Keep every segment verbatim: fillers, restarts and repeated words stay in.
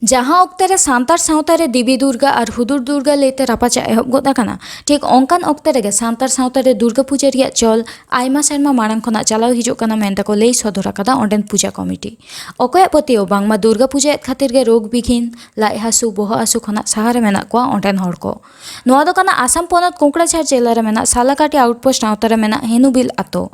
ᱡᱟᱦᱟᱸ ᱚᱠᱛᱮ ᱨᱮ ᱥᱟᱱᱛᱟᱲ ᱥᱟᱶᱛᱟ ᱨᱮ ᱫᱮᱵᱤ ᱫᱩᱨᱜᱟ ᱟᱨ ᱦᱩᱫᱩᱲ ᱫᱩᱨᱜᱟ ᱞᱟᱹᱭᱛᱮ ᱨᱟᱯᱟᱪᱟᱜ ᱮᱦᱚᱵ ᱜᱚᱫ ᱟᱠᱟᱱᱟ, ᱴᱷᱤᱠ ᱚᱱᱠᱟᱱ ᱚᱠᱛᱮ ᱨᱮᱜᱮ ᱥᱟᱱᱛᱟᱲ ᱥᱟᱶᱛᱟ ᱨᱮ ᱫᱩᱨᱜᱟ ᱯᱩᱡᱟᱹ ᱨᱮᱭᱟᱜ ᱪᱚᱞ ᱟᱭᱢᱟ ᱥᱮᱨᱢᱟ ᱢᱟᱲᱟᱝ ᱠᱷᱚᱱᱟᱜ ᱪᱟᱞᱟᱣ ᱦᱤᱡᱩᱜ ᱠᱟᱱᱟ ᱢᱮᱱᱛᱮ ᱠᱚ ᱞᱟᱹᱭ ᱥᱚᱫᱚᱨ ᱟᱠᱟᱫᱟ ᱚᱸᱰᱮᱱ ᱯᱩᱡᱟᱹ ᱠᱚᱢᱤᱴᱤ᱾ ᱚᱠᱚᱭᱟᱜ ᱯᱟᱹᱛᱭᱟᱹᱣ ᱵᱟᱝᱢᱟ ᱫᱩᱨᱜᱟ ᱯᱩᱡᱟᱹᱭᱮᱫ ᱠᱷᱟᱹᱛᱤᱨ ᱜᱮ ᱨᱳᱜᱽ ᱵᱤᱜᱷᱤᱱ, ᱞᱟᱡ ᱦᱟᱹᱥᱩ, ᱵᱚᱦᱚᱜ ᱦᱟᱹᱥᱩ ᱠᱷᱚᱱᱟᱜ ᱥᱟᱦᱟ ᱨᱮ ᱢᱮᱱᱟᱜ ᱠᱚᱣᱟ ᱚᱸᱰᱮᱱ ᱦᱚᱲ ᱠᱚ᱾ ᱱᱚᱣᱟ ᱫᱚ ᱠᱟᱱᱟ ᱟᱥᱟᱢ ᱯᱚᱱᱚᱛ ᱠᱚᱠᱲᱟᱡᱷᱟᱲ ᱡᱮᱞᱟ ᱨᱮ ᱢᱮᱱᱟᱜ ᱥᱟᱞᱟᱠᱟᱴᱤ ᱟᱣᱩᱴᱯᱳᱥᱴ ᱥᱟᱶᱛᱟ ᱨᱮ ᱢᱮᱱᱟᱜ ᱦᱮᱱᱩᱵᱤᱞ ᱟᱛᱳ᱾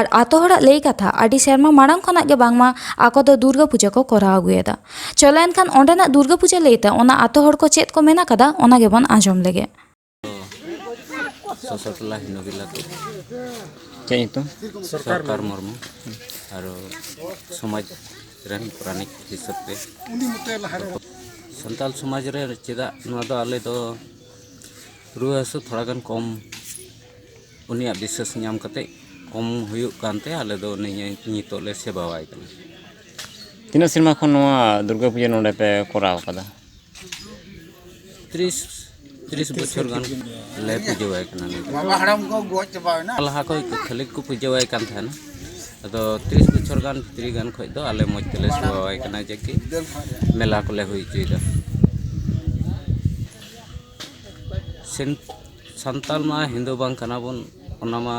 ᱟᱨ ᱟᱛᱳ ᱦᱚᱲᱟᱜ ᱞᱟᱹᱭ ᱠᱟᱛᱷᱟ, ᱟᱹᱰᱤ ᱥᱮᱨᱢᱟ ᱢᱟᱲᱟᱝ ᱠᱷᱚᱱᱟᱜ ᱜᱮ ᱵᱟᱝᱢᱟ ᱟᱠᱚ ᱫᱚ ᱫᱩᱨᱜᱟᱹ ᱯᱩᱡᱟᱹ ᱠᱚ ᱠᱚᱨᱟᱣ ᱟᱹᱜᱩᱭᱮᱫᱟ᱾ ᱪᱚᱞᱚ ᱮᱱᱠᱷᱟᱱ ᱚᱸᱰᱮᱱᱟᱜ ᱫᱩᱨᱜᱟᱹ ᱯᱩᱡᱟᱹ ᱞᱟᱹᱭᱛᱮ ᱚᱱᱟ ᱟᱛᱳ ᱦᱚᱲ ᱠᱚ ᱪᱮᱫ ᱠᱚ ᱢᱮᱱ ᱟᱠᱟᱫᱟ, ᱚᱱᱟ ᱜᱮᱵᱚᱱ ᱟᱸᱡᱚᱢ ᱞᱮᱜᱮ᱾ ᱥᱚᱥᱚᱛᱞᱟ ᱦᱤᱱᱩᱵᱤᱞ ᱟᱛᱳ᱾ ᱪᱮᱫ ᱧᱩᱛᱩᱢ? ᱥᱚᱨᱠᱟᱨ ᱢᱩᱨᱢᱩ᱾ ᱟᱨᱚ ᱥᱚᱢᱟᱡᱽ ᱨᱮᱱ ᱯᱟᱨᱟᱱᱤᱠ ᱦᱤᱥᱟᱹᱵ ᱛᱮ ᱥᱟᱱᱛᱟᱞ ᱥᱚᱢᱟᱡᱽ ᱨᱮ ᱪᱮᱫᱟᱜ ᱱᱚᱣᱟ ᱫᱚ ᱟᱞᱮ ᱫᱚ ᱨᱩᱣᱟᱹ ᱦᱟᱹᱥᱩ ᱛᱷᱚᱲᱟ ᱜᱟᱱ ᱠᱚᱢ, ᱩᱱᱤᱭᱟᱜ ᱵᱤᱥᱥᱟᱹᱥ ᱧᱟᱢ ᱠᱟᱛᱮ ᱠᱚᱢ ᱦᱩᱭᱩᱜ ᱠᱟᱱᱛᱮ ᱟᱞᱮ ᱫᱚ ᱩᱱᱤ ᱱᱤᱛᱚᱜ ᱞᱮ ᱥᱮᱵᱟᱣᱟᱭ ᱠᱟᱱᱟ᱾ ᱛᱤᱱᱟᱹᱜ ᱥᱮᱨᱢᱟ ᱠᱷᱚᱱ ᱱᱚᱣᱟ ᱫᱩᱨᱜᱟᱹ ᱯᱩᱡᱟᱹ ᱱᱚᱰᱮ ᱯᱮ ᱠᱚᱨᱟᱣ ᱠᱟᱫᱟ? ᱛᱤᱨᱤᱥ, ᱛᱤᱨᱤᱥ ᱵᱚᱪᱷᱚᱨ ᱜᱟᱱ ᱞᱮ ᱯᱩᱡᱟᱹᱣᱟᱭ ᱠᱟᱱᱟ ᱱᱤᱛᱚᱜ᱾ ᱵᱟᱵᱟ ᱦᱟᱲᱟᱢ ᱠᱚ ᱜᱚᱡ ᱪᱟᱵᱟᱭᱮᱱᱟ᱾ ᱞᱟᱦᱟ ᱠᱷᱚᱡ ᱠᱷᱟᱹᱞᱤ ᱠᱚ ᱯᱩᱡᱟᱹᱣᱟᱭ ᱠᱟᱱ ᱛᱟᱦᱮᱱᱟ, ᱟᱫᱚ ᱛᱤᱨᱤᱥ ᱵᱚᱪᱷᱚᱨ ᱜᱟᱱ ᱵᱷᱤᱛᱨᱤ ᱜᱟᱱ ᱠᱷᱚᱡ ᱫᱚ ᱟᱞᱮ ᱢᱚᱡᱽ ᱛᱮᱞᱮ ᱥᱮᱵᱟᱣᱟᱭ ᱠᱟᱱᱟ, ᱡᱮ ᱠᱤ ᱢᱮᱞᱟ ᱠᱚᱞᱮ ᱦᱩᱭ ᱦᱚᱪᱚᱭᱮᱫᱟ᱾ ᱥᱮᱱ-, ᱥᱟᱱᱛᱟᱞ ᱢᱟ ᱦᱤᱱᱫᱩ ᱵᱟᱝ ᱠᱟᱱᱟ ᱵᱚᱱ, ᱚᱱᱟ ᱢᱟ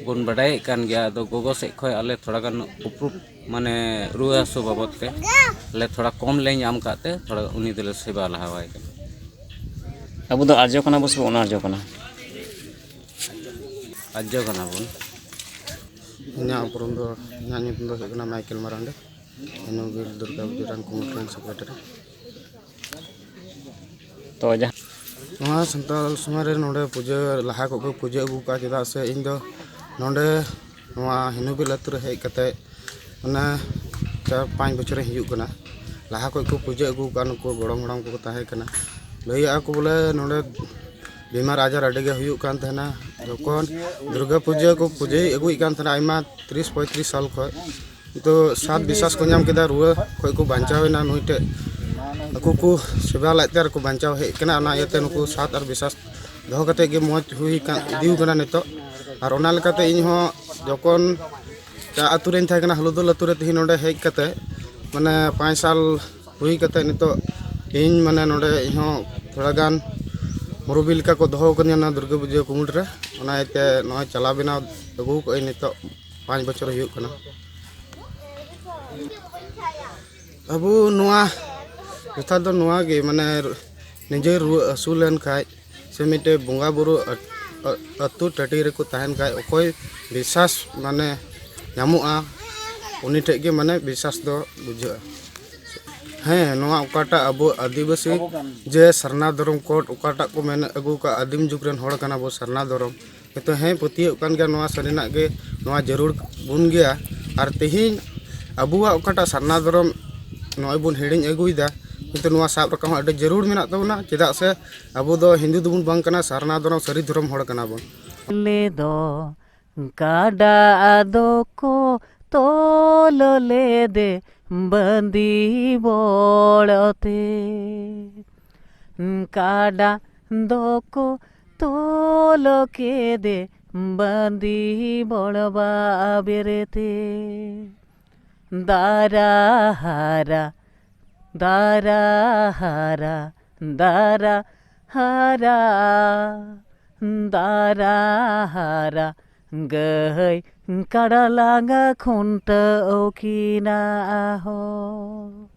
ᱵᱚᱱ ᱵᱟᱰᱟᱭᱮᱫ ᱠᱟᱱ ᱜᱮᱭᱟ᱾ ᱟᱫᱚ ᱜᱚᱜᱚ ᱥᱮᱫ ᱠᱷᱚᱡ ᱟᱞᱮ ᱛᱷᱚᱲᱟ ᱜᱟᱱ ᱩᱯᱨᱩᱢ, ᱢᱟᱱᱮ ᱨᱩᱣᱟᱹ ᱦᱟᱹᱥᱩ ᱵᱟᱵᱚᱫ ᱛᱮ ᱟᱞᱮ ᱛᱷᱚᱲᱟ ᱠᱚᱢ ᱞᱮ ᱧᱟᱢ ᱠᱟᱜ ᱛᱮ ᱛᱷᱚᱲᱟ ᱩᱱᱤ ᱫᱚᱞᱮ ᱥᱮᱵᱟ ᱞᱟᱦᱟᱣᱟᱭ ᱠᱟᱱᱟ᱾ ᱟᱵᱚ ᱫᱚ ᱟᱨᱡᱚ ᱠᱟᱱᱟ ᱵᱚ ᱥᱮ ᱚᱱᱟᱨᱡᱚ ᱠᱟᱱᱟ? ᱟᱨᱡᱚ ᱠᱟᱱᱟ ᱵᱚᱱ᱾ ᱤᱧᱟᱹᱜ ᱩᱯᱨᱩᱢ ᱫᱚ, ᱤᱧᱟᱹᱜ ᱧᱩᱛᱩᱢ ᱫᱚ ᱦᱩᱭᱩᱜ ᱠᱟᱱᱟ ᱢᱟᱭᱠᱮᱞ ᱢᱟᱨᱟᱱᱰᱤ, ᱦᱮᱱᱩᱵᱤᱞ ᱫᱩᱨᱜᱟ ᱯᱩᱡᱟᱹ ᱨᱮᱱ ᱠᱚᱢᱤᱴᱤ ᱨᱮᱱ ᱥᱮᱠᱨᱮᱴᱟᱨᱤ᱾ ᱛᱚ ᱡᱟᱦᱟᱸ ᱱᱚᱣᱟ ᱥᱟᱱᱛᱟᱲ ᱥᱚᱢᱟᱡᱽ ᱨᱮ ᱱᱚᱰᱮ ᱯᱩᱡᱟᱹ ᱞᱟᱦᱟ ᱠᱷᱚᱱ ᱠᱚ ᱯᱩᱡᱟᱹ ᱟᱹᱜᱩ ᱠᱟᱜᱼᱟ, ᱪᱮᱫᱟᱜ ᱥᱮ ᱤᱧ ᱫᱚ ᱱᱚᱰᱮ ᱱᱚᱣᱟ ᱦᱤᱱᱩᱵᱤᱞ ᱟᱹᱛᱩ ᱨᱮ ᱦᱮᱡ ᱠᱟᱛᱮ ᱚᱱᱟ ᱪᱟᱨ ᱯᱟᱸᱪ ᱵᱚᱪᱷᱚᱨᱤᱧ ᱦᱤᱡᱩᱜ ᱠᱟᱱᱟ᱾ ᱞᱟᱦᱟ ᱠᱷᱚᱱ ᱠᱚ ᱯᱩᱡᱟᱹ ᱟᱹᱜᱩ ᱠᱟᱜᱼᱟ, ᱱᱩᱠᱩ ᱜᱚᱲᱚᱢ ᱦᱟᱲᱟᱢ ᱠᱚᱠᱚ ᱛᱟᱦᱮᱸ ᱠᱟᱱᱟ, ᱞᱟᱹᱭᱟᱜᱼᱟ ᱠᱚ ᱵᱚᱞᱮ ᱱᱚᱰᱮ ᱵᱤᱢᱟᱨ ᱟᱡᱟᱨ ᱟᱹᱰᱤ ᱜᱮ ᱦᱩᱭᱩᱜ ᱠᱟᱱ ᱛᱟᱦᱮᱱᱟ᱾ ᱡᱚᱠᱷᱚᱱ ᱫᱩᱨᱜᱟᱹ ᱯᱩᱡᱟᱹ ᱠᱚ ᱯᱩᱡᱟᱹᱭ ᱟᱹᱜᱩᱭᱮᱫ ᱠᱟᱱ ᱛᱟᱦᱮᱱᱟ, ᱟᱭᱢᱟ ᱛᱤᱨᱤᱥ ᱯᱚᱸᱭᱛᱨᱤᱥ ᱥᱟᱞ ᱠᱷᱚᱱ ᱱᱤᱛᱚᱜ ᱥᱟᱛ ᱵᱤᱥᱟᱥ ᱠᱚ ᱧᱟᱢ ᱠᱮᱫᱟ, ᱨᱩᱣᱟᱹ ᱠᱷᱚᱱ ᱠᱚ ᱵᱟᱧᱪᱟᱣ ᱮᱱᱟ᱾ ᱱᱩᱭ ᱴᱷᱮᱡ ᱟᱠᱚ ᱠᱚ ᱥᱮᱵᱟ ᱞᱮᱫ ᱛᱮ ᱟᱨ ᱠᱚ ᱵᱟᱧᱪᱟᱣ ᱦᱮᱡ ᱠᱟᱱᱟ᱾ ᱚᱱᱟ ᱤᱭᱟᱹᱛᱮ ᱱᱩᱠᱩ ᱥᱟᱛ ᱟᱨ ᱵᱤᱥᱟᱥ ᱫᱚᱦᱚ ᱠᱟᱛᱮ ᱜᱮ ᱢᱚᱡᱽ ᱦᱩᱭ ᱠᱟᱱ, ᱤᱫᱤ ᱠᱟᱱᱟ ᱱᱤᱛᱚᱜ᱾ ᱟᱨ ᱚᱱᱟ ᱞᱮᱠᱟᱛᱮ ᱤᱧ ᱦᱚᱸ ᱡᱚᱠᱷᱚᱱ ᱮᱴᱟᱜ ᱟᱹᱛᱩ ᱨᱮᱧ ᱛᱟᱦᱮᱸ ᱠᱟᱱᱟ, ᱦᱟᱞᱩᱫᱚᱞ ᱟᱹᱛᱩ ᱨᱮ, ᱛᱮᱦᱮᱧ ᱱᱚᱰᱮ ᱦᱮᱡ ᱠᱟᱛᱮ ᱢᱟᱱᱮ ᱯᱟᱸᱪ ᱥᱟᱞ ᱦᱩᱭ ᱠᱟᱛᱮ ᱱᱤᱛᱚᱜ ᱤᱧ ᱢᱟᱱᱮ ᱱᱚᱰᱮ ᱤᱧᱦᱚᱸ ᱛᱷᱚᱲᱟ ᱜᱟᱱ ᱢᱩᱨᱩᱵᱤ ᱞᱮᱠᱟ ᱠᱚ ᱫᱚᱦᱚ ᱠᱟᱹᱫᱤᱧᱟ ᱚᱱᱟ ᱫᱩᱨᱜᱟᱹ ᱯᱩᱡᱟᱹ ᱠᱚᱢᱤᱴᱤ ᱨᱮ᱾ ᱚᱱᱟ ᱤᱭᱟᱹᱛᱮ ᱱᱚᱜᱼᱚᱭ ᱪᱟᱞᱟᱣ ᱵᱮᱱᱟᱣ ᱟᱹᱜᱩ ᱠᱟᱜᱼᱟᱹᱧ ᱱᱤᱛᱚᱜ ᱯᱟᱸᱪ ᱵᱚᱪᱷᱚᱨ ᱦᱩᱭᱩᱜ ᱠᱟᱱᱟ᱾ ᱟᱵᱚ ᱱᱚᱣᱟ ᱡᱚᱛᱷᱟᱛ ᱫᱚ ᱱᱚᱣᱟ ᱜᱮ, ᱢᱟᱱᱮ ᱱᱤᱡᱮ ᱨᱩᱣᱟᱹ ᱦᱟᱹᱥᱩ ᱞᱮᱱ ᱠᱷᱟᱡ ᱥᱮ ᱢᱤᱫᱴᱮᱡ ᱵᱚᱸᱜᱟ ᱵᱩᱨᱩ ᱟᱹᱛ-, ᱟᱹ-, ᱟᱹᱛᱩ ᱴᱟᱺᱰᱤ ᱨᱮᱠᱚ ᱛᱟᱦᱮᱱ ᱠᱷᱟᱡ ᱚᱠᱚᱭ ᱵᱤᱥᱥᱟᱥ ᱢᱟᱱᱮ ᱧᱟᱢᱚᱜᱼᱟ, ᱩᱱᱤ ᱴᱷᱮᱡ ᱜᱮ ᱢᱟᱱᱮ ᱵᱤᱥᱥᱟᱥ ᱫᱚ ᱵᱩᱡᱷᱟᱹᱜᱼᱟ᱾ ᱦᱮᱸ, ᱱᱚᱣᱟ ᱚᱠᱟᱴᱟᱜ ᱟᱵᱚ ᱟᱹᱫᱤᱵᱟᱹᱥᱤ ᱡᱮ ᱥᱟᱨᱱᱟ ᱫᱷᱚᱨᱚᱢ ᱠᱳᱰ ᱚᱠᱟᱴᱟᱜ ᱠᱚ ᱢᱮᱱ ᱟᱹᱜᱩ ᱠᱟᱜ, ᱟᱹᱫᱤᱢ ᱡᱩᱜᱽ ᱨᱮᱱ ᱦᱚᱲ ᱠᱟᱱᱟ ᱵᱚ ᱥᱟᱨᱱᱟ ᱫᱷᱚᱨᱚᱢ, ᱱᱤᱛᱚᱜ ᱦᱮᱸ ᱯᱟᱹᱛᱭᱟᱹᱜ ᱠᱟᱱ ᱜᱮᱭᱟ, ᱱᱚᱣᱟ ᱥᱟᱹᱨᱤᱱᱟᱜ ᱜᱮ ᱱᱚᱣᱟ ᱡᱟᱹᱨᱩᱲ ᱵᱚᱱ ᱜᱮᱭᱟ᱾ ᱟᱨ ᱛᱮᱦᱮᱧ ᱟᱵᱚᱣᱟᱜ ᱚᱠᱟᱴᱟᱜ ᱥᱟᱨᱱᱟ ᱫᱷᱚᱨᱚᱢ ᱱᱚᱜᱼᱚᱭ ᱵᱚᱱ ᱦᱤᱲᱤᱧ ᱟᱹᱜᱩᱭᱮᱫᱟ, ᱠᱤᱱᱛᱩ ᱱᱚᱣᱟ ᱥᱟᱵ ᱨᱟᱠᱟᱵ ᱦᱚᱸ ᱟᱹᱰᱤ ᱡᱟᱹᱨᱩᱲ ᱢᱮᱱᱟᱜ ᱛᱟᱵᱚᱱᱟ᱾ ᱪᱮᱫᱟᱜ ᱥᱮ ᱟᱵᱚ ᱫᱚ ᱦᱤᱱᱫᱩ ᱫᱚᱵᱚᱱ ᱵᱟᱝ ᱠᱟᱱᱟ, ᱥᱟᱨᱱᱟ ᱫᱷᱚᱨᱚᱢ ᱥᱟᱹᱨᱤ ᱫᱷᱚᱨᱚᱢ ᱦᱚᱲ ᱠᱟᱱᱟ ᱵᱚᱱ᱾ ᱞᱮᱫᱚ ᱠᱟᱰᱟ ᱟᱫᱚ ᱠᱚ ᱛᱚᱞ ᱞᱮᱫᱮ ᱵᱟᱸᱫᱤ ᱵᱚᱲᱚᱛᱮ᱾ ᱠᱟᱰᱟ ᱫᱚᱠᱚ ᱛᱚᱞ ᱠᱮᱫᱮ ᱵᱟᱸᱫᱤ ᱵᱚᱲ ᱵᱟᱵᱮᱨ ᱛᱮ᱾ ᱫᱟᱨᱟ ᱦᱟᱨᱟ, ᱫᱟᱨᱟ ᱦᱟᱨᱟ, ᱫᱟᱨᱟ ᱦᱟᱨᱟ, ᱫᱟᱨᱟ ᱦᱟᱨᱟ, ᱜᱟᱹᱭ ᱠᱟᱰᱟ ᱞᱟᱝ ᱠᱷᱩᱱᱴᱟᱹᱣ ᱠᱤᱱᱟ ᱦᱳ᱾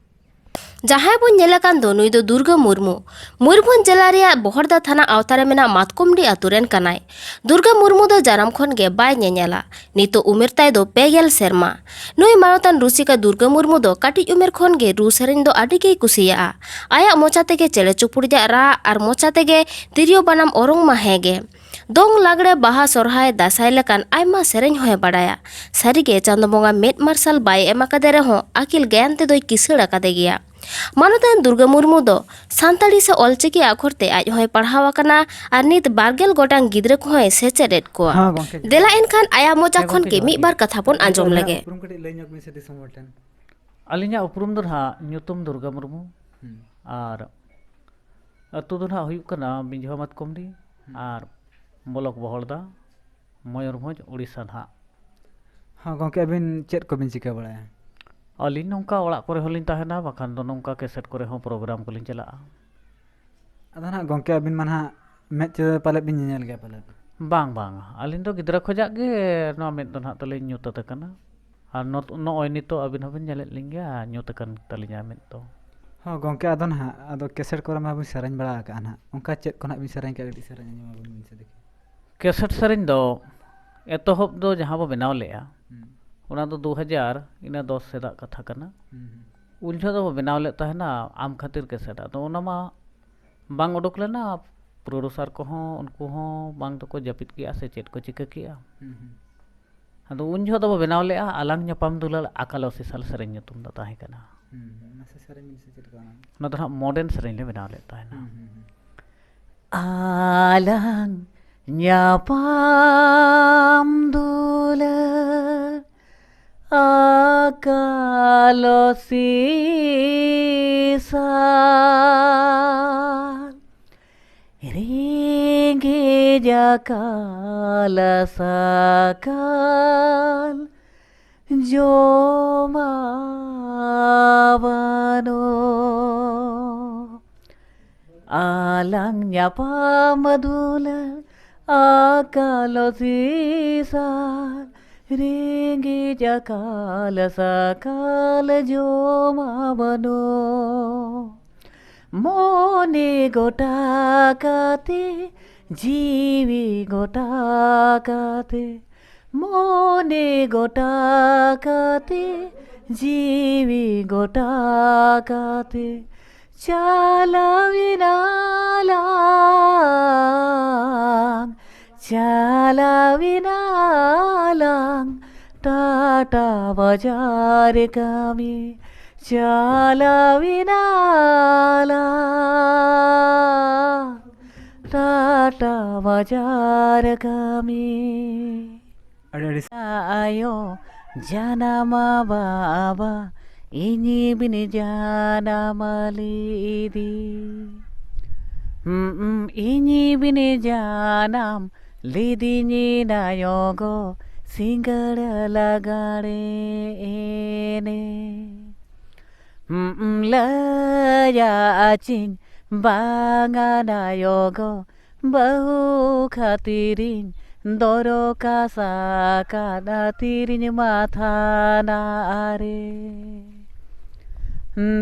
ᱡᱟᱦᱟᱸᱭ ᱵᱚᱱ ᱧᱮᱞ ᱟᱠᱟᱱ ᱫᱚ, ᱱᱩᱭ ᱫᱚ ᱫᱩᱨᱜᱟᱹ ᱢᱩᱨᱢᱩ᱾ ᱢᱚᱭᱩᱨᱵᱷᱚᱸᱡᱽ ᱡᱮᱞᱟ ᱨᱮᱭᱟᱜ ᱵᱚᱦᱚᱲᱫᱟ ᱛᱷᱟᱱᱟ ᱟᱣᱛᱟ ᱨᱮ ᱢᱮᱱᱟᱜ ᱢᱟᱛᱠᱚᱢᱰᱤ ᱟᱛᱳ ᱨᱮᱱ ᱠᱟᱱᱟᱭ᱾ ᱫᱩᱨᱜᱟᱹ ᱢᱩᱨᱢᱩ ᱫᱚ ᱡᱟᱱᱟᱢ ᱠᱷᱚᱱ ᱜᱮ ᱵᱟᱭ ᱧᱮᱧᱮᱞᱟ᱾ ᱱᱤᱛᱚᱜ ᱩᱢᱮᱨ ᱛᱟᱭ ᱫᱚ ᱯᱮ ᱜᱮᱞ ᱥᱮᱨᱢᱟ᱾ ᱱᱩᱭ ᱢᱟᱱᱚᱛᱟᱱ ᱨᱩᱥᱤᱠᱟ ᱫᱩᱨᱜᱟᱹ ᱢᱩᱨᱢᱩ ᱫᱚ ᱠᱟᱹᱴᱤᱡ ᱩᱢᱮᱨ ᱠᱷᱚᱱ ᱜᱮ ᱨᱩ ᱥᱮᱨᱮᱧ ᱫᱚ ᱟᱹᱰᱤ ᱜᱮᱭ ᱠᱩᱥᱤᱭᱟᱜᱼᱟ᱾ ᱟᱭᱟᱜ ᱢᱚᱪᱟ ᱛᱮᱜᱮ ᱪᱮᱬᱮ ᱪᱩᱯᱩᱲᱡᱟᱜ ᱨᱟᱜ ᱟᱨ ᱢᱚᱪᱟ ᱛᱮᱜᱮ ᱛᱤᱨᱭᱳ ᱵᱟᱱᱟᱢ ᱚᱨᱚᱝ ᱢᱟ ᱦᱮᱸ ᱜᱮ᱾ ᱫᱚᱝ, ᱞᱟᱜᱽᱲᱮ, ᱵᱟᱦᱟ, ᱥᱚᱨᱦᱟᱭ, ᱫᱟᱸᱥᱟᱭ ᱞᱮᱠᱟᱱ ᱟᱭᱢᱟ ᱥᱮᱨᱮᱧ ᱦᱚᱸᱭ ᱵᱟᱲᱟᱭᱟ᱾ ᱥᱟᱹᱨᱤᱜᱮ ᱪᱟᱸᱫᱚ ᱵᱚᱸᱜᱟ ᱢᱮᱫ ᱢᱟᱨᱥᱟᱞ ᱵᱟᱭ ᱮᱢ ᱟᱠᱟᱫᱮ ᱨᱮᱦᱚᱸ ᱟᱹᱠᱤᱞ ᱜᱮᱭᱟᱱ ᱛᱮᱫᱚᱭ ᱠᱤᱥᱟᱹᱬ ᱟᱠᱟᱫᱮ ᱜᱮᱭᱟ᱾ ᱢᱟᱱᱚᱛᱟᱱ ᱫᱩᱨᱜᱟᱹ ᱢᱩᱨᱢᱩ ᱫᱚ ᱥᱟᱱᱛᱟᱲᱤ ᱥᱮ ᱚᱞᱪᱤᱠᱤ ᱟᱠᱷᱚᱨ ᱛᱮ ᱟᱡ ᱦᱚᱸᱭ ᱯᱟᱲᱦᱟᱣ ᱟᱠᱟᱱᱟ ᱟᱨ ᱱᱤᱛ ᱵᱟᱨ ᱜᱮᱞ ᱜᱚᱴᱟᱝ ᱜᱤᱫᱽᱨᱟᱹ ᱠᱚᱦᱚᱸᱭ ᱥᱮᱪᱮᱫ ᱮᱫ ᱠᱚᱣᱟ᱾ ᱦᱮᱸ ᱜᱚᱢᱠᱮ, ᱡᱚᱦᱟᱨ᱾ ᱫᱮᱞᱟ ᱮᱱᱠᱷᱟᱱ ᱟᱭᱟᱜ ᱢᱚᱪᱟ ᱦᱮᱸ ᱠᱷᱚᱱ ᱜᱚᱢᱠᱮ, ᱜᱮ ᱡᱚᱦᱟᱨ ᱢᱤᱫ ᱜᱮ᱾ ᱵᱟᱨ ᱠᱟᱛᱷᱟ ᱵᱚᱱ ᱜᱚᱢᱠᱮ, ᱟᱸᱡᱚᱢ ᱟᱹᱵᱤᱱᱟᱜ ᱞᱮᱜᱮ᱾ ᱩᱯᱨᱩᱢ ᱠᱟᱹᱴᱤᱡ ᱞᱟᱹᱭ ᱧᱚᱜ ᱵᱤᱱ ᱥᱮ ᱫᱤᱥᱚᱢ ᱦᱚᱲ ᱴᱷᱮᱱ᱾ ᱟᱹᱞᱤᱧᱟᱜ ᱩᱯᱨᱩᱢ ᱫᱚ ᱱᱟᱦᱟᱜ ᱧᱩᱛᱩᱢ ᱫᱩᱨᱜᱟ ᱢᱩᱨᱢᱩ᱾ ᱦᱩᱸ᱾ ᱟᱨ ᱟᱹᱛᱩ ᱫᱚ ᱱᱟᱦᱟᱜ ᱦᱩᱭᱩᱜ ᱠᱟᱱᱟ ᱵᱤᱸᱡᱷᱚ ᱢᱟᱛᱠᱚᱢᱰᱤ᱾ ᱦᱩᱸ᱾ ᱟᱨ ᱵᱞᱚᱠ ᱵᱚᱦᱚᱲᱫᱟ, ᱢᱚᱭᱩᱨᱵᱷᱚᱸᱡᱽ, ᱩᱲᱤᱥᱥᱟ ᱱᱟᱦᱟᱜ᱾ ᱦᱚᱸ ᱜᱚᱢᱠᱮ, ᱟᱹᱵᱤᱱ ᱪᱮᱫ ᱠᱚᱵᱤᱱ ᱪᱤᱠᱟᱹ ᱵᱟᱲᱟᱭᱟ? ᱟᱹᱞᱤᱧ ᱱᱚᱝᱠᱟ ᱚᱲᱟᱜ ᱠᱚᱨᱮ ᱦᱚᱸᱞᱤᱧ ᱛᱟᱦᱮᱱᱟ, ᱵᱟᱠᱷᱟᱱ ᱫᱚ ᱱᱚᱝᱠᱟ ᱠᱮᱥᱮᱴ ᱠᱚᱨᱮ ᱦᱚᱸ ᱯᱨᱳᱜᱨᱟᱢ ᱠᱚᱞᱤᱧ ᱪᱟᱞᱟᱜᱼᱟ᱾ ᱟᱫᱚ ᱱᱟᱦᱟᱜ ᱜᱚᱢᱠᱮ, ᱟᱹᱵᱤᱱ ᱢᱟ ᱱᱟᱦᱟᱜ ᱢᱮᱫ ᱛᱮ ᱯᱟᱞᱮᱫ ᱵᱤᱱ ᱧᱮᱧᱮᱞ ᱜᱮᱭᱟ ᱯᱟᱞᱮᱫ? ᱵᱟᱝ, ᱵᱟᱝ, ᱟᱹᱞᱤᱧ ᱫᱚ ᱜᱤᱫᱽᱨᱟᱹ ᱠᱷᱚᱱᱟᱜ ᱜᱮ ᱱᱚᱣᱟ ᱢᱮᱫ ᱫᱚ ᱱᱟᱦᱟᱜ ᱛᱟᱹᱞᱤᱧ ᱧᱩᱛᱟᱹᱛ ᱟᱠᱟᱱᱟ᱾ ᱟᱨ ᱱᱚᱜᱼᱚᱭ ᱱᱤᱛᱚᱜ ᱟᱹᱵᱤᱱ ᱦᱚᱸᱵᱤᱱ ᱧᱮᱞᱮᱫ ᱞᱤᱧ ᱜᱮᱭᱟ, ᱧᱩᱛ ᱟᱠᱟᱱ ᱛᱟᱹᱞᱤᱧᱟ ᱢᱮᱫ ᱫᱚ᱾ ᱦᱚᱸ ᱜᱚᱢᱠᱮ, ᱟᱫᱚ ᱱᱟᱦᱟᱜ ᱟᱫᱚ ᱠᱮᱥᱮᱴ ᱠᱚᱨᱮ ᱢᱟ ᱵᱤᱱ ᱥᱮᱨᱮᱧ ᱵᱟᱲᱟ ᱟᱠᱟᱫᱼᱟ ᱱᱟᱦᱟᱜ, ᱚᱱᱠᱟ ᱪᱮᱫ ᱠᱚ ᱱᱟᱦᱟᱜ ᱵᱤᱱ ᱥᱮᱨᱮᱧ ᱠᱟᱜᱼᱟ, ᱠᱟᱹᱴᱤᱡ ᱥᱮᱨᱮᱧ ᱟᱸᱡᱚᱢ ᱟᱵᱚᱱ ᱵᱤᱱ ᱥᱮ ᱫᱮᱠᱷᱤ᱾ ᱠᱮᱥᱮᱴ ᱥᱮᱨᱮᱧ ᱫᱚ ᱮᱛᱚᱦᱚᱵ ᱫᱚ ᱡᱟᱦᱟᱸ ᱵᱚ ᱵᱮᱱᱟᱣ ᱞᱮᱫᱼᱟ, ᱦᱩᱸ᱾ ᱚᱱᱟ ᱫᱚ ᱫᱩ ᱦᱟᱡᱟᱨ ᱤᱱᱟᱹ ᱫᱚᱥ ᱥᱮᱫᱟᱜ ᱠᱟᱛᱷᱟ ᱠᱟᱱᱟ᱾ ᱦᱩᱸ, ᱦᱩᱸ᱾ ᱩᱱ ᱡᱚᱦᱚᱜ ᱫᱚᱵᱚ ᱵᱮᱱᱟᱣ ᱞᱮᱫ ᱛᱟᱦᱮᱱᱟ ᱟᱢ ᱠᱷᱟᱹᱛᱤᱨ ᱠᱮᱥᱮᱴ᱾ ᱟᱫᱚ ᱚᱱᱟ ᱢᱟ ᱵᱟᱝ ᱩᱰᱩᱠ ᱞᱮᱱᱟ, ᱯᱨᱚᱰᱩᱥᱟᱨ ᱠᱚᱦᱚᱸ ᱩᱱᱠᱩ ᱦᱚᱸ ᱵᱟᱝ ᱫᱚᱠᱚ ᱡᱟᱹᱯᱤᱫ ᱠᱮᱜᱼᱟ ᱥᱮ ᱪᱮᱫ ᱠᱚ ᱪᱤᱠᱟᱹ ᱠᱮᱜᱼᱟ᱾ ᱦᱩᱸ, ᱦᱩᱸ᱾ ᱟᱫᱚ ᱩᱱ ᱡᱚᱦᱚᱜ ᱫᱚᱵᱚ ᱵᱮᱱᱟᱣ ᱞᱮᱫᱼᱟ ᱟᱞᱟᱝ ᱧᱟᱯᱟᱢ ᱫᱩᱞᱟᱹᱲ ᱟᱠᱟᱞᱚ ᱥᱤᱥᱟᱞ ᱥᱮᱨᱮᱧ ᱧᱩᱛᱩᱢ ᱫᱚ ᱛᱟᱦᱮᱸ ᱠᱟᱱᱟ᱾ ᱦᱩᱸ, ᱦᱩᱸ᱾ ᱢᱟᱥᱮ ᱥᱮᱨᱮᱧ ᱵᱤᱱ ᱥᱮ ᱪᱮᱫ ᱞᱮᱠᱟ ᱚᱱᱟ? ᱚᱱᱟ ᱫᱚ ᱱᱟᱦᱟᱜ ᱢᱚᱰᱟᱨᱱ ᱥᱮᱨᱮᱧ ᱞᱮ ᱵᱮᱱᱟᱣ ᱞᱮᱫ ᱛᱟᱦᱮᱱᱟ᱾ ᱦᱩᱸ, ᱦᱩᱸ, ᱦᱩᱸ᱾ ᱟᱞᱟᱝ ᱧᱟᱯᱟᱢ ᱫᱩᱞᱟᱹᱲ ᱟᱠᱟᱞᱚ ᱥᱤᱥᱟᱞ, ᱨᱮᱸᱜᱮᱡ ᱟᱠᱟᱞ ᱥᱟᱠᱟᱞ ᱡᱚᱢᱟ ᱵᱟᱹᱱᱩᱜ᱾ ᱟᱞᱟᱝ ᱧᱟᱯᱟᱢ ᱫᱩᱞᱟᱹᱲ ᱟᱠᱟᱞᱚ ᱥᱤᱥᱟᱞ, ᱨᱮᱸᱜᱮᱡ ᱟᱠᱟᱞ ᱥᱟᱠᱟᱞ ᱡᱚᱢᱟ ᱵᱟᱹᱱᱩᱜ᱾ ᱢᱚᱱᱮ ᱜᱚᱴᱟ ᱠᱟᱛᱮ, ᱡᱤᱣᱤ ᱜᱚᱴᱟ ᱠᱟᱛᱮ, ᱢᱚᱱᱮ ᱜᱚᱴᱟ ᱠᱟᱛᱮ, ᱡᱤᱣᱤ ᱜᱚᱴᱟ ᱠᱟᱛᱮ, ᱪᱟᱞᱟᱣᱮᱱᱟ ᱞᱟᱝ, ᱪᱟᱞᱟᱣᱮᱱᱟ ᱞᱟᱝ, ᱴᱟᱴᱟ ᱵᱟᱡᱟᱨ ᱠᱟᱹᱢᱤ, ᱪᱟᱞᱟᱣᱮᱱᱟ ᱞᱟᱝ, ᱴᱟᱴᱟ ᱵᱟᱡᱟᱨ ᱠᱟᱹᱢᱤ᱾ ᱟᱹᱰᱤ ᱟᱹᱰᱤ ᱟᱭᱳ ᱡᱟᱱᱟᱢ ᱵᱟᱵᱟ, ᱤᱧ ᱵᱤᱱ ᱡᱟᱱᱟᱢ ᱞᱤᱫᱤ᱾ ᱦᱩᱸ, ᱤᱧ ᱵᱤᱱ ᱡᱟᱱᱟᱢ ᱞᱤᱫᱤᱧ ᱱᱟᱭᱚ ᱜᱚ, ᱥᱤᱸᱜᱟᱹᱲ ᱞᱟᱜᱟᱲᱮ ᱮᱱᱮᱡ᱾ ᱦᱩᱸ, ᱞᱟᱹᱭᱟ ᱪᱤᱧ ᱵᱟᱝᱟ ᱱᱟᱭᱚ ᱜᱚ, ᱵᱟᱹᱦᱩ ᱠᱷᱟᱹᱛᱤᱨᱤᱧ ᱫᱚᱨᱚᱠᱟᱥ ᱟᱠᱟᱫ ᱛᱤᱨᱤᱧ ᱢᱟ ᱛᱷᱟᱱᱟ ᱨᱮ᱾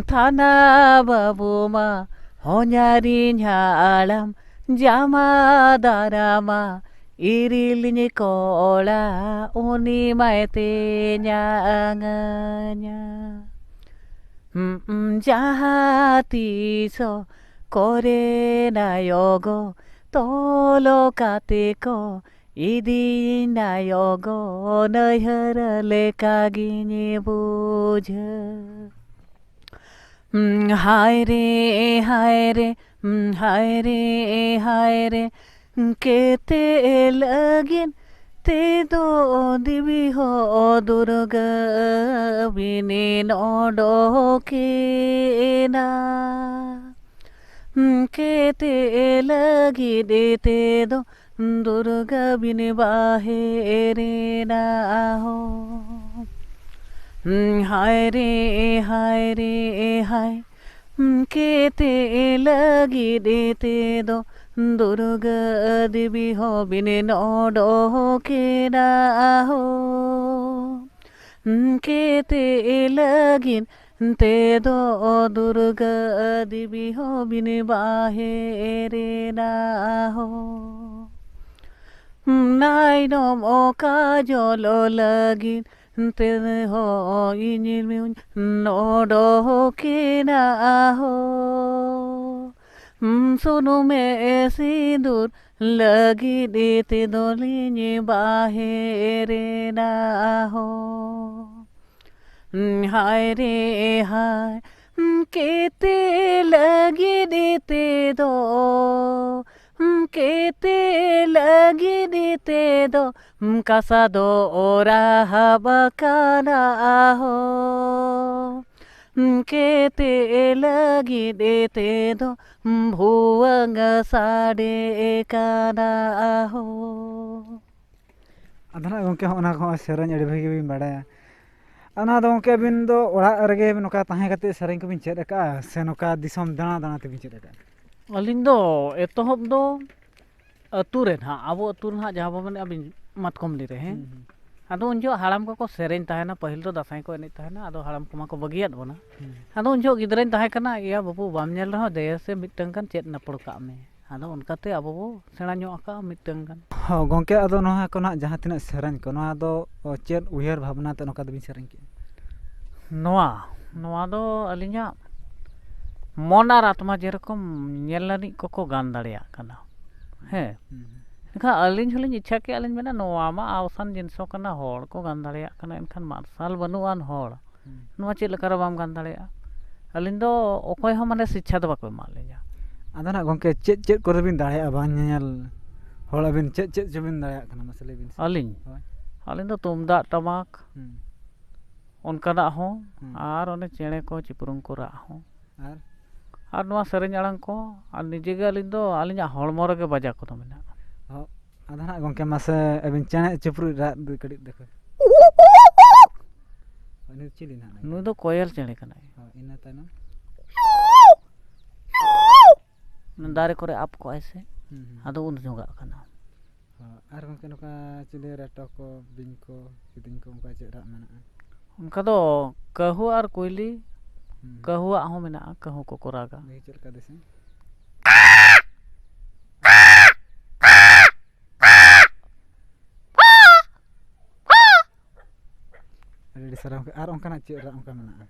ᱛᱷᱟᱱᱟ ᱵᱟᱹᱵᱩ ᱢᱟ ᱦᱚᱧᱦᱟᱨᱤᱧ ᱦᱟᱲᱟᱢ, ᱡᱟᱢᱟ ᱫᱟᱨᱟᱢᱟ ᱤᱨᱤᱞᱤᱧ ᱠᱚᱲᱟ, ᱩᱱᱤ ᱢᱟᱭ ᱛᱮᱧᱟᱝᱟᱹᱧᱟ᱾ ᱦᱩᱸ, ᱡᱟᱦᱟᱸ ᱛᱤᱥᱚᱜ ᱠᱚᱨᱮ ᱱᱟᱭᱚ ᱜᱚ, ᱛᱚᱞᱚ ᱠᱟᱛᱮ ᱠᱚ ᱤᱫᱤᱭᱤᱧ ᱱᱟᱭᱚ ᱜᱚ, ᱱᱟᱹᱭᱦᱟᱹᱨ ᱞᱮᱠᱟ ᱜᱤᱧ ᱵᱩᱡᱷᱟᱹᱣ᱾ ᱦᱩᱸ, ᱦᱟᱭ ᱨᱮ, ᱦᱟᱭ ᱨᱮ, ᱦᱩᱸ, ᱦᱟᱭ ᱨᱮ, ᱦᱟᱭ ᱨᱮ, ᱠᱮᱛᱮ ᱞᱟᱹᱜᱤᱫ ᱛᱮᱫᱚ ᱫᱮᱵᱤ ᱦᱚ ᱫᱩᱨᱜᱟᱹ ᱵᱤᱱᱤᱱ ᱚᱰᱚᱠᱮᱱᱟ᱾ ᱦᱩᱸ, ᱠᱮᱛᱮ ᱞᱟᱹᱜᱤᱫ ᱛᱮᱫᱚ ᱫᱩᱨᱜᱟᱹ ᱵᱤᱱ ᱵᱟᱦᱮᱨᱮᱱᱟ ᱦᱚ᱾ ᱦᱩᱸ, ᱦᱟᱭ ᱨᱮ, ᱦᱟᱭ ᱨᱮ, ᱦᱟᱭ᱾ ᱦᱩᱸ, ᱠᱮᱛᱮ ᱞᱟᱹᱜᱤᱫ ᱛᱮᱫᱚ ᱫᱩᱨᱜᱟᱹ ᱫᱮᱵᱤ ᱦᱚ ᱵᱤᱱ ᱚᱰᱚᱠᱮᱱᱟ ᱦᱚ᱾ ᱦᱩᱸ, ᱠᱮᱛᱮ ᱞᱟᱹᱜᱤᱫ ᱛᱮᱫᱚ ᱫᱩᱨᱜᱟᱹ ᱫᱮᱵᱤ ᱦᱚ ᱵᱤᱱ ᱵᱟᱦᱮᱨᱮᱱᱟ ᱦᱚ᱾ ᱱᱟᱭᱱᱚᱢ ᱚᱠᱟ ᱡᱚᱞᱚ ᱞᱟᱹᱜᱤᱫ ᱛᱮᱦᱚᱸ ᱤᱧ ᱚᱰᱚᱠᱮᱱᱟ ᱦᱚ᱾ ᱥᱩᱱᱩᱢᱮ ᱥᱤᱸᱫᱩᱨ ᱞᱟᱹᱜᱤᱫ ᱛᱮᱫᱚᱞᱤᱧ ᱵᱟᱦᱮᱨᱮᱱᱟ ᱦᱚ᱾ ᱦᱟᱭ ᱨᱮ ᱦᱟᱭ, ᱠᱮᱛᱮ ᱞᱟᱹᱜᱤᱫ ᱛᱮᱫᱚ, ᱠᱮᱛᱮ ᱞᱟᱹᱜᱤᱫ ᱛᱮᱫᱚ, ᱠᱟᱥᱟ ᱫᱚ ᱚᱨᱟᱦᱟᱵ ᱠᱟᱱᱟ ᱦᱚ᱾ ᱠᱮᱛᱮ ᱞᱟᱹᱜᱤᱫ ᱛᱮᱫᱚ, ᱵᱷᱩᱣᱟᱹᱝ ᱥᱟᱰᱮ ᱠᱟᱱᱟ ᱦᱚ᱾ ᱟᱫᱚ ᱱᱟᱜ ᱜᱚᱢᱠᱮ, ᱦᱚᱸᱜᱼᱚ ᱱᱟ ᱠᱚᱦᱚᱸ ᱥᱮᱨᱮᱧ ᱟᱹᱰᱤ ᱵᱷᱟᱹᱜᱤ ᱵᱤᱱ ᱵᱟᱲᱟᱭᱟ᱾ ᱚᱱᱟ ᱫᱚ ᱜᱚᱢᱠᱮ, ᱟᱹᱵᱤᱱ ᱫᱚ ᱚᱲᱟᱜ ᱨᱮᱜᱮ ᱱᱚᱝᱠᱟ ᱛᱟᱦᱮᱸ ᱠᱟᱛᱮ ᱥᱮᱨᱮᱧ ᱠᱚᱵᱤᱱ ᱪᱮᱫ ᱟᱠᱟᱫᱼᱟ, ᱥᱮ ᱱᱚᱝᱠᱟ ᱫᱤᱥᱚᱢ ᱫᱟᱬᱟ ᱫᱟᱬᱟ ᱛᱮᱵᱤᱱ ᱪᱮᱫ ᱟᱠᱟᱫᱼᱟ? ᱟᱹᱞᱤᱧ ᱫᱚ ᱮᱛᱚᱦᱚᱵ ᱫᱚ ᱟᱹᱛᱩ ᱨᱮ ᱱᱟᱦᱟᱜ, ᱟᱵᱚ ᱟᱹᱛᱩ ᱨᱮ ᱱᱟᱦᱟᱜ ᱡᱟᱦᱟᱸ ᱵᱚ ᱢᱮᱱᱮᱫᱼᱟ ᱵᱤᱱ, ᱢᱟᱛᱠᱚᱢᱰᱤ ᱨᱮ, ᱦᱮᱸ? ᱦᱩᱸ, ᱦᱩᱸ᱾ ᱟᱫᱚ ᱩᱱ ᱡᱚᱦᱚᱜ ᱦᱟᱲᱟᱢ ᱠᱚᱠᱚ ᱥᱮᱨᱮᱧ ᱛᱟᱦᱮᱱᱟ, ᱯᱟᱹᱦᱤᱞ ᱫᱚ ᱫᱟᱸᱥᱟᱭ ᱠᱚ ᱮᱱᱮᱡ ᱛᱟᱦᱮᱱᱟ, ᱟᱫᱚ ᱦᱟᱲᱟᱢ ᱠᱚᱢᱟ ᱠᱚ ᱵᱟᱹᱜᱤᱭᱟᱫ ᱵᱚᱱᱟ᱾ ᱦᱩᱸ᱾ ᱟᱫᱚ ᱩᱱ ᱡᱚᱦᱚᱜ ᱜᱤᱫᱽᱨᱟᱹᱧ ᱛᱟᱦᱮᱸ ᱠᱟᱱᱟ, ᱤᱭᱟ ᱵᱟᱹᱵᱩ, ᱵᱟᱢ ᱧᱮᱞ ᱨᱮᱦᱚᱸ ᱫᱮᱭᱟ ᱥᱮ ᱢᱤᱫᱴᱟᱝ ᱜᱟᱱ ᱪᱮᱫ ᱱᱟᱯᱚᱲ ᱠᱟᱜ ᱢᱮ᱾ ᱟᱫᱚ ᱚᱱᱠᱟᱛᱮ ᱟᱵᱚ ᱵᱚ ᱥᱮᱬᱟ ᱧᱚᱜ ᱟᱠᱟᱫᱼᱟ ᱢᱤᱫᱴᱟᱝ ᱜᱟᱱ᱾ ᱦᱚᱸ, ᱜᱚᱢᱠᱮ, ᱟᱫᱚ ᱱᱚᱣᱟ ᱠᱚ ᱱᱟᱦᱟᱜ ᱡᱟᱦᱟᱸ ᱛᱤᱱᱟᱹᱜ ᱥᱮᱨᱮᱧ ᱠᱚ, ᱱᱚᱣᱟ ᱫᱚ ᱪᱮᱫ ᱩᱭᱦᱟᱹᱨ ᱵᱷᱟᱵᱽᱱᱟ ᱛᱮ ᱱᱚᱝᱠᱟ ᱫᱚᱵᱤᱱ ᱥᱮᱨᱮᱧ ᱠᱮᱜᱼᱟ? ᱱᱚᱣᱟ, ᱱᱚᱣᱟ ᱫᱚ ᱟᱹᱞᱤᱧᱟᱜ ᱢᱚᱱ ᱟᱨ ᱟᱛᱢᱟ ᱡᱮᱨᱚᱠᱚᱢ ᱧᱮᱞ ᱟᱹᱱᱤᱡ ᱠᱚᱠᱚ ᱜᱟᱱ ᱫᱟᱲᱮᱭᱟᱜ ᱠᱟᱱᱟ᱾ ᱦᱮᱸ᱾ ᱦᱩᱸ, ᱦᱩᱸ᱾ ᱮᱱᱠᱷᱟᱱ ᱟᱹᱞᱤᱧ ᱦᱚᱸᱞᱤᱧ ᱤᱪᱪᱷᱟ ᱠᱮᱜᱼᱟ, ᱞᱤᱧ ᱢᱮᱱᱟ, ᱱᱚᱣᱟ ᱢᱟ ᱟᱣᱥᱟᱱ ᱡᱤᱱᱤᱥ ᱦᱚᱸ ᱠᱟᱱᱟ, ᱦᱚᱲ ᱠᱚ ᱜᱟᱱ ᱫᱟᱲᱮᱭᱟᱜ ᱠᱟᱱᱟ, ᱮᱱᱠᱷᱟᱱ ᱢᱟᱨᱥᱟᱞ ᱵᱟᱹᱱᱩᱜ ᱟᱱ ᱦᱚᱲ, ᱦᱩᱸ᱾ ᱱᱚᱣᱟ ᱪᱮᱫ ᱞᱮᱠᱟ ᱨᱮ ᱵᱟᱢ ᱜᱟᱱ ᱫᱟᱲᱮᱭᱟᱜᱼᱟ? ᱟᱹᱞᱤᱧ ᱫᱚ ᱚᱠᱚᱭ ᱦᱚᱸ ᱢᱟᱱᱮ ᱥᱤᱪᱪᱷᱟ ᱫᱚ ᱵᱟᱠᱚ ᱮᱢᱟᱜ ᱞᱤᱧᱟ᱾ ᱟᱫᱚ ᱱᱟᱜ ᱜᱚᱢᱠᱮ, ᱪᱮᱫ ᱪᱮᱫ ᱠᱚᱨᱮ ᱵᱤᱱ ᱫᱟᱲᱮᱭᱟᱜᱼᱟ ᱵᱟᱝ ᱧᱮᱧᱮᱞ ᱦᱚᱲ? ᱟᱹᱵᱤᱱ ᱪᱮᱫ ᱪᱮᱫ ᱪᱚᱵᱤᱱ ᱫᱟᱲᱮᱭᱟᱜ ᱠᱟᱱᱟ, ᱢᱟᱥᱮ ᱞᱟᱹᱭ ᱵᱤᱱ ᱥᱮ? ᱟᱹᱞᱤᱧ? ᱦᱳᱭ᱾ ᱟᱹᱞᱤᱧ ᱫᱚ ᱛᱩᱢᱫᱟᱜ ᱴᱟᱢᱟᱠ, ᱦᱩᱸ᱾ ᱚᱱᱠᱟᱱᱟᱜ ᱦᱚᱸ, ᱦᱩᱸ᱾ ᱟᱨ ᱚᱱᱮ ᱪᱮᱬᱮ ᱠᱚ ᱪᱤᱯᱨᱩᱝ ᱠᱚ ᱨᱟᱜ ᱦᱚᱸ᱾ ᱟᱨ? ᱟᱨ ᱱᱚᱣᱟ ᱥᱮᱨᱮᱧ ᱟᱲᱟᱝ ᱠᱚ, ᱟᱨ ᱱᱤᱡᱮ ᱜᱮ ᱟᱹᱞᱤᱧ ᱫᱚ, ᱟᱹᱞᱤᱧᱟᱜ ᱦᱚᱲᱢᱚ ᱨᱮᱜᱮ ᱵᱟᱡᱟ ᱠᱚᱫᱚ ᱢᱮᱱᱟᱜᱼᱟ᱾ ᱦᱚᱸ, ᱟᱫᱚ ᱱᱟᱜ ᱜᱚᱢᱠᱮ, ᱢᱟᱥᱮ ᱟᱹᱵᱤᱱ ᱪᱮᱬᱮ ᱪᱤᱯᱨᱩᱡ ᱨᱟᱜ ᱫᱚ ᱠᱟᱹᱴᱤᱡ ᱫᱮᱠᱷᱚ᱾ ᱩᱱᱤ ᱫᱚ ᱪᱤᱞᱤ ᱱᱟᱜ? ᱱᱩᱭ ᱫᱚ ᱠᱚᱭᱮᱞ ᱪᱮᱬᱮ ᱠᱟᱱᱟᱭ᱾ ᱦᱚᱸ, ᱤᱱᱟᱹ ᱛᱟᱭᱱᱚᱢ? ᱚᱱᱟ ᱫᱟᱨᱮ ᱠᱚᱨᱮ ᱟᱵ ᱠᱚᱜᱼᱟᱭ ᱥᱮ, ᱦᱩᱸ, ᱦᱩᱸ᱾ ᱟᱫᱚ ᱩᱱ ᱡᱚᱸᱜᱟᱜ ᱠᱟᱱᱟ᱾ ᱦᱚᱸ, ᱟᱨ ᱜᱚᱢᱠᱮ, ᱱᱚᱝᱠᱟ ᱪᱤᱞᱤ ᱨᱮᱴᱚ ᱠᱚ, ᱵᱤᱧ ᱠᱚ, ᱠᱤᱫᱤᱧ ᱠᱚ, ᱚᱱᱠᱟ ᱪᱮᱫ ᱨᱟᱜ ᱢᱮᱱᱟᱜᱼᱟ? ᱚᱱᱠᱟ ᱫᱚ ᱠᱟᱹᱦᱩ ᱟᱨ ᱠᱩᱭᱞᱤ, ᱦᱩᱸ᱾ ᱠᱟᱹᱦᱩᱣᱟᱜ ᱦᱚᱸ ᱢᱮᱱᱟᱜᱼᱟ, ᱠᱟᱹᱦᱩ ᱠᱚᱠᱚ ᱨᱟᱜᱟ᱾ ᱫᱮᱠᱷᱤ ᱪᱮᱫ ᱞᱮᱠᱟ ᱫᱮᱥᱮ? ᱟᱹᱰᱤ ᱟᱹᱰᱤ ᱥᱟᱨᱦᱟᱣ ᱜᱚᱢᱠᱮ᱾ ᱟᱨ ᱚᱱᱠᱟᱱᱟᱜ ᱪᱮᱫ ᱨᱟᱜ ᱚᱱᱠᱟ ᱢᱮᱱᱟᱜᱼᱟ?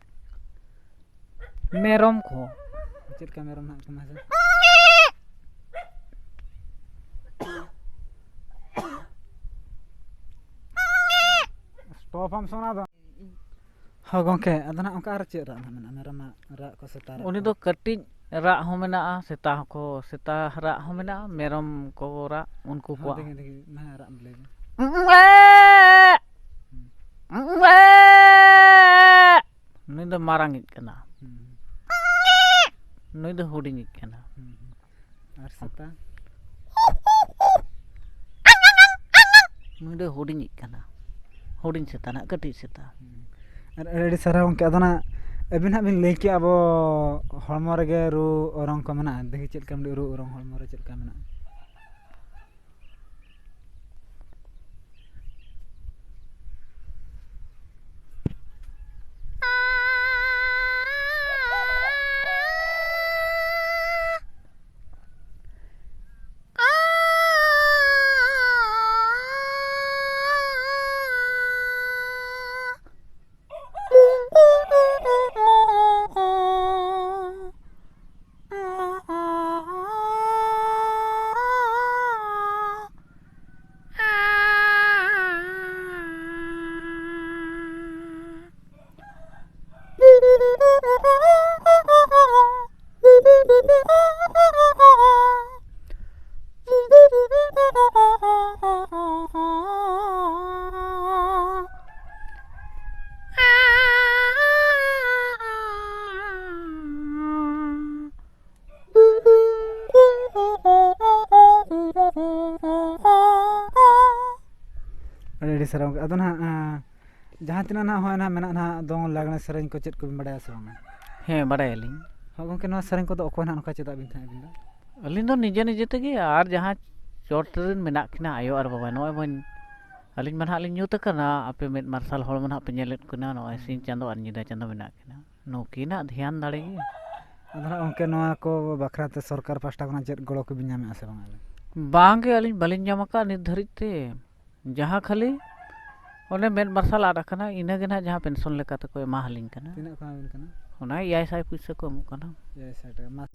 ᱢᱮᱨᱚᱢ ᱠᱚ᱾ ᱪᱮᱫ ᱞᱮᱠᱟ ᱢᱮᱨᱚᱢ ᱱᱟᱜ ᱠᱚ ᱢᱟᱥᱮ? ᱥᱴᱚᱯ ᱟᱢ ᱥᱚᱱᱟ ᱫᱚ᱾ ᱦᱚᱸ ᱜᱚᱢᱠᱮ, ᱟᱫᱚ ᱱᱟᱜ ᱚᱱᱠᱟ ᱟᱨ ᱪᱮᱫ ᱨᱟᱜ ᱱᱟᱜ ᱢᱮᱱᱟᱜᱼᱟ? ᱢᱮᱨᱚᱢᱟᱜ ᱨᱟᱜ ᱠᱚ, ᱥᱮᱛᱟ ᱨᱟᱜ ᱩᱱᱤ ᱠᱚ? ᱫᱚ ᱠᱟᱹᱴᱤᱡ ᱨᱟᱜ ᱦᱚᱸ ᱢᱮᱱᱟᱜᱼᱟ, ᱥᱮᱛᱟ ᱦᱚᱸᱠᱚ, ᱥᱮᱛᱟ ᱨᱟᱜ ᱦᱚᱸ ᱢᱮᱱᱟᱜᱼᱟ, ᱢᱮᱨᱚᱢ ᱠᱚ ᱨᱟᱜ, ᱩᱱᱠᱩ ᱦᱚᱸ ᱠᱚᱣᱟᱜ ᱫᱮᱠᱷᱮ, ᱦᱚᱸ᱾ ᱫᱮᱠᱷᱮ, ᱢᱟ ᱨᱟᱜ ᱞᱟᱹᱭ ᱢᱮ᱾ ᱦᱩᱸ᱾ ᱱᱩᱭ ᱫᱚ ᱢᱟᱨᱟᱝᱤᱡ ᱠᱟᱱᱟ᱾ ᱦᱩᱸ᱾ ᱱᱩᱭ ᱫᱚ ᱦᱩᱰᱤᱧᱤᱡ ᱠᱟᱱᱟ᱾ ᱦᱩᱸ, ᱦᱩᱸ᱾ ᱟᱨ ᱥᱮᱛᱟ? ᱱᱩᱭ ᱫᱚ ᱦᱩᱰᱤᱧᱤᱡ ᱠᱟᱱᱟ, ᱦᱩᱰᱤᱧ ᱥᱮᱛᱟ ᱱᱟᱜ, ᱠᱟᱹᱴᱤᱡ ᱥᱮᱛᱟ᱾ ᱟᱨ ᱟᱹᱰᱤ ᱥᱟᱨᱦᱟᱣ ᱜᱚᱢᱠᱮ᱾ ᱟᱫᱚ ᱱᱟᱜ ᱟᱹᱵᱤᱱ ᱦᱟᱸᱜ ᱵᱤᱱ ᱞᱟᱹᱭ ᱠᱮᱜᱼᱟ ᱟᱵᱚ ᱦᱚᱲᱢᱚ ᱨᱮᱜᱮ ᱨᱩ ᱚᱨᱚᱝ ᱠᱚ ᱢᱮᱱᱟᱜᱼᱟ, ᱫᱮᱠᱷᱤ ᱪᱮᱫ ᱞᱮᱠᱟ ᱢᱤᱫᱴᱤᱡ ᱨᱩ ᱚᱨᱚᱝ ᱦᱚᱲᱢᱚ ᱨᱮ ᱪᱮᱫ ᱞᱮᱠᱟ ᱢᱮᱱᱟᱜᱼᱟ᱾ ᱟᱹᱰᱤ ᱟᱹᱰᱤ ᱥᱟᱨᱦᱟᱣ ᱜᱚᱢᱠᱮ᱾ ᱟᱫᱚ ᱱᱟᱦᱟᱜ ᱡᱟᱦᱟᱸ ᱛᱤᱱᱟᱹᱜ ᱱᱟᱦᱟᱜ ᱦᱚᱸᱜᱼᱚᱭ ᱱᱟᱦᱟᱜ ᱢᱮᱱᱟᱜ ᱱᱟᱦᱟᱜ ᱫᱚᱝ ᱞᱟᱜᱽᱬᱮ ᱥᱮᱨᱮᱧ ᱠᱚ ᱪᱮᱫ ᱠᱚᱵᱤᱱ ᱵᱟᱲᱟᱭᱟ ᱥᱮ ᱵᱟᱝᱟ? ᱦᱮᱸ, ᱵᱟᱲᱟᱭᱟᱞᱤᱧ᱾ ᱦᱚᱸ ᱜᱚᱢᱠᱮ, ᱱᱚᱣᱟ ᱥᱮᱨᱮᱧ ᱠᱚᱫᱚ ᱚᱠᱚᱭ ᱱᱟᱦᱟᱜ ᱱᱚᱝᱠᱟ ᱪᱮᱫᱟᱜ ᱵᱤᱱ ᱛᱟᱦᱮᱸᱫ ᱟᱹᱵᱤᱱ ᱫᱚ? ᱟᱹᱞᱤᱧ ᱫᱚ ᱱᱤᱡᱮ ᱱᱤᱡᱮ ᱛᱮᱜᱮ, ᱟᱨ ᱡᱟᱦᱟᱸ ᱪᱚᱴ ᱨᱮᱱ ᱢᱮᱱᱟᱜ ᱠᱤᱱᱟ ᱟᱭᱳ ᱟᱨ ᱵᱟᱵᱟ, ᱱᱚᱜᱼᱚᱭ ᱵᱚᱱ, ᱟᱹᱞᱤᱧ ᱢᱟ ᱱᱟᱦᱟᱜ ᱞᱤᱧ ᱧᱩᱛ ᱟᱠᱟᱱᱟ, ᱟᱯᱮ ᱢᱮᱫ ᱢᱟᱨᱥᱟᱞ ᱦᱚᱲ ᱢᱟ ᱱᱟᱦᱟᱜ ᱯᱮ ᱧᱮᱞᱮᱫ ᱠᱤᱱᱟ, ᱱᱚᱜᱼᱚᱭ ᱥᱤᱧ ᱪᱟᱸᱫᱳ ᱟᱨ ᱧᱤᱫᱟᱹ ᱪᱟᱸᱫᱳ ᱢᱮᱱᱟᱜ ᱠᱤᱱᱟ, ᱱᱩᱠᱤᱱᱟᱜ ᱫᱷᱮᱭᱟᱱ ᱫᱟᱲᱮ ᱜᱮ᱾ ᱟᱫᱚ ᱱᱟᱦᱟᱜ ᱜᱚᱢᱠᱮ, ᱱᱚᱣᱟ ᱠᱚ ᱵᱟᱠᱷᱨᱟ ᱛᱮ ᱥᱚᱨᱠᱟᱨ ᱯᱟᱦᱴᱟ ᱠᱷᱚᱱᱟᱜ ᱪᱮᱫ ᱜᱚᱲᱚ ᱠᱚᱵᱤᱱ ᱧᱟᱢᱮᱫᱼᱟ ᱥᱮ ᱵᱟᱝᱟ? ᱵᱟᱝ ᱜᱮ, ᱟᱹᱞᱤᱧ ᱵᱟᱹᱞᱤᱧ ᱧᱟᱢ ᱟᱠᱟᱫ ᱱᱤᱛ ᱫᱷᱟᱹᱨᱤᱡ ᱛᱮ᱾ ᱡᱟᱦᱟᱸ ᱠᱷᱟᱹᱞᱤ ᱚᱱᱮ ᱢᱮᱫ ᱢᱟᱨᱥᱟᱞ ᱟᱫ ᱟᱠᱟᱱᱟ, ᱤᱱᱟᱹ ᱜᱮ ᱱᱟᱦᱟᱜ ᱡᱟᱦᱟᱸ ᱯᱮᱱᱥᱚᱱ ᱞᱮᱠᱟ ᱛᱮᱠᱚ ᱮᱢᱟ ᱦᱟᱞᱤᱧ ᱠᱟᱱᱟ᱾ ᱛᱤᱱᱟᱹᱜ ᱠᱚ ᱮᱢᱟ ᱵᱤᱱ ᱠᱟᱱᱟ? ᱚᱱᱟ ᱮᱭᱟᱭ ᱥᱟᱭ ᱯᱩᱭᱥᱟᱹ ᱠᱚ ᱮᱢᱚᱜ ᱠᱟᱱᱟ᱾ ᱮᱭᱟᱭ ᱥᱟᱭ ᱴᱟᱠᱟ ᱢᱟᱥ᱾